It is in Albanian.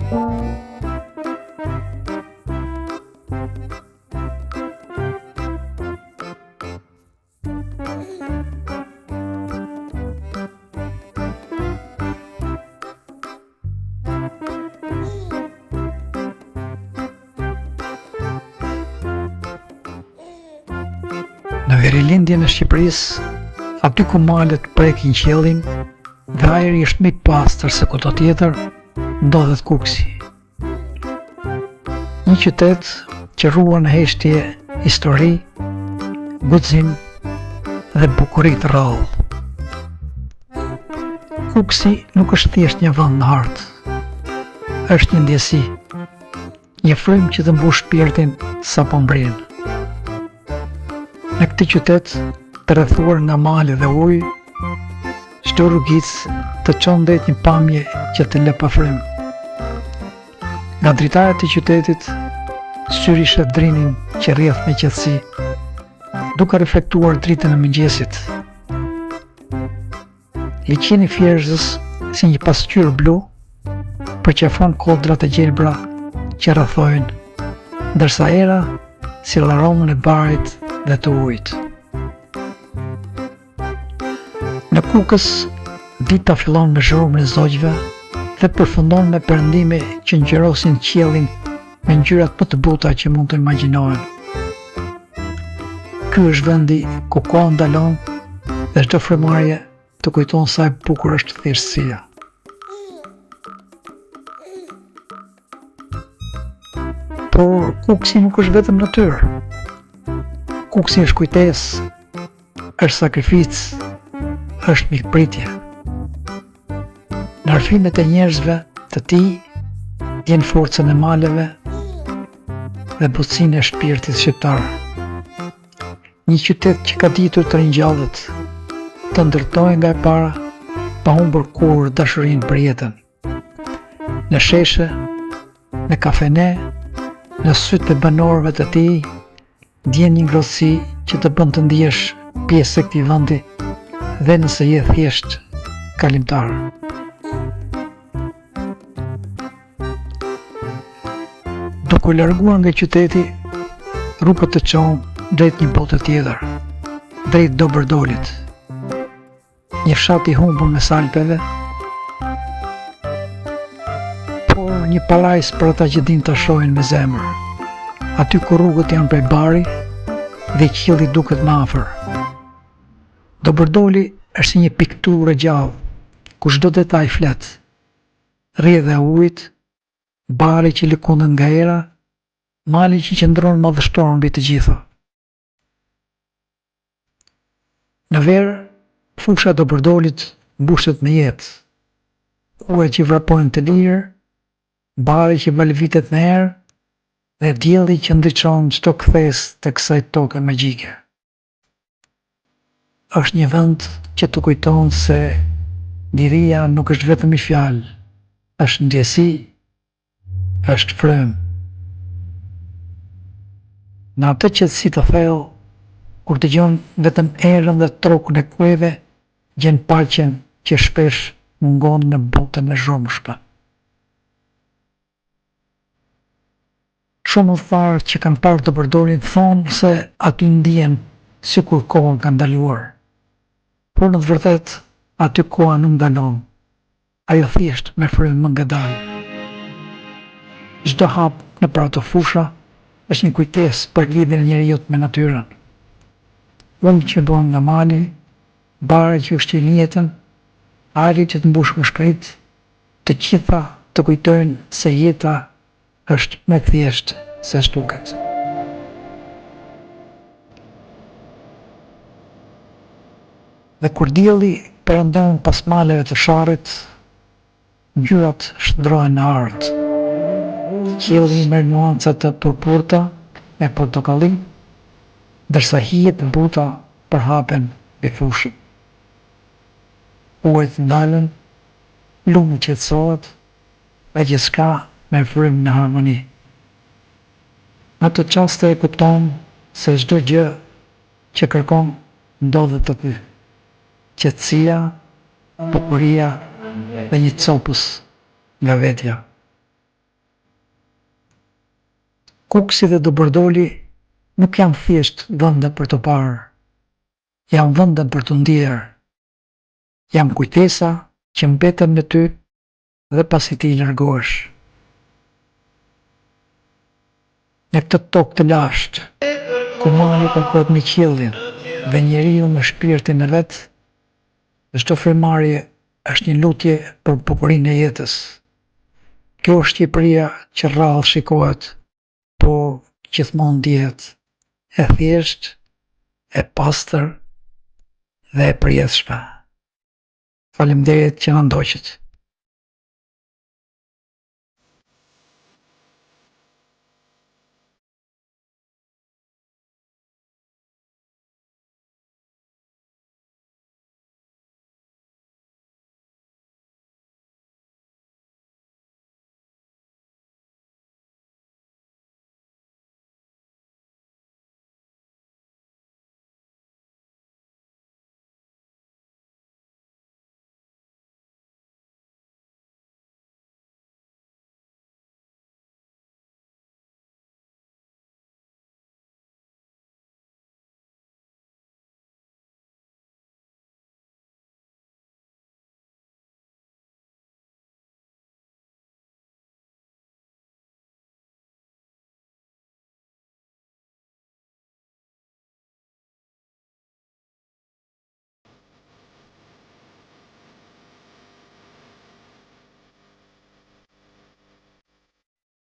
Në verilindjen e Shqipërisë, aty ku malet prekin qiellin dhe ajri është më i pastër se kudo tjetër, ndodhet Kukësi. Një qytet që ruan në heshtje histori, guxim dhe bukuri të rrallë. Kukësi nuk është thjesht një vend në hartë. Është një ndjesi, një frymë që të mbush shpirtin sapo mbërrin. Në këtë qytet të rrethuar nga male dhe ujë, Çdo rrugicë të çon drejt një pamje që të lë pa frymë. Nga dritaret e qytetit, syri sheh Drinin që rrjedh me qetësi, duke reflektuar dritën e mëngjesit. Liqeni i Fierzës, si një pasqyrë blu, përqafon kodrat e gjelbra që rrethojnë, ndërsa era sjell aromën e barit dhe të ujit. Në Kukës, dita fillon me zhurmën e zogjve dhe përfundon me perëndime që ngjyrosin qiellin me ngjyrat më të buta që mund të imagjinohen. Ky është vendi ku koha ndalon dhe çdo frymëmarrje të kujton sa e bukur është thjeshtësia. Por Kukësi nuk është vetëm natyrë. Kukësi është kujtesë, është sakrificë, është mikpritje. Në rrëfimet e njerëzve të tij, gjen forcën e maleve dhe butësinë e shpirtit shqiptar. Një qytet që ka ditur të ringjallet, të ndërtojë nga e para, pa humbur kurrë dashurinë për jetën. Në sheshe, në kafene, në sytë e banorëve të tij, ndjen një ngrohtësi që të bën të ndihesh pjesë e këtij vendi dhe nëse je thjesht kalimtar. Duke u larguar nga qyteti, rruga të çon drejt një bote tjetër, drejt Dobërdolit. Një fshat i humbur mes Alpeve, por një parajsë për ata që dinë ta shohin me zemër. Aty ku rrugët janë prej bari dhe qielli duket më afër. Dobërdoli është si një pikturë e gjallë, ku çdo detaj flet. Rrjedha e ujit, bari që lëkundet nga era, mali që qëndron madhështor mbi të gjitha. Në verë, fusha e Dobërdolit mbushet me jetë. Kuajt që vrapojnë të lirë, bari që valëvitet në erë dhe dielli që ndriçon çdo kthesë të kësaj toke magjike. Është një vend që të kujton se liria nuk është vetëm një fjalë, është ndjesi, është frymë. Në atë qetësi të thellë, kur dëgjon vetëm erën dhe trokun e kuajve, gjen paqen që shpesh mungon në botën e zhurmshme. Shumë udhëtarë që kanë parë Dobërdolin thonë se aty ndihen sikur koha ka ndaluar. Por në të vërtetë, aty koha nuk ndalon, Ajo thjesht merr frymë më ngadalë. Çdo hap nëpër ato fusha është një kujtesë për lidhjen e njeriut me natyrën. Uji që buron nga mali, bari që ushqen jetën, ajri që të mbush mushkëritë, të gjitha të kujtojnë se jeta është më e thjeshtë se ç'duket. Dhe kur dielli perëndon pas maleve të Sharrit, ngjyrat shndërrohen në artë. Qielli merr nuanca të purpurta e portokalli, ndërsa hijet e buta përhapen mbi fushë. Kuajt ndalen, lumi qetësohet dhe gjithçka merr frymë në harmoni. Në ato çaste e kupton se çdo gjë që kërkon ndodhet aty. Qetësia, bukuria dhe një copëz nga vetja. Kukësi dhe Dobërdoli nuk janë thjesht vende për t'u parë, janë vende për t'u ndier. Janë kujtesa që mbeten me ty dhe pasi ti largohesh. Në këtë tokë të lashtë, ku mali takohet me qiellin dhe njeriu me shpirtin e vet, çdo frymëmarrje është një lutje për bukurinë e jetës. Kjo është Shqipëria që rrallë shikohet, por gjithmonë ndjehet, e thjeshtë, e pastër dhe e përjetshme. Faleminderit që na ndoqët.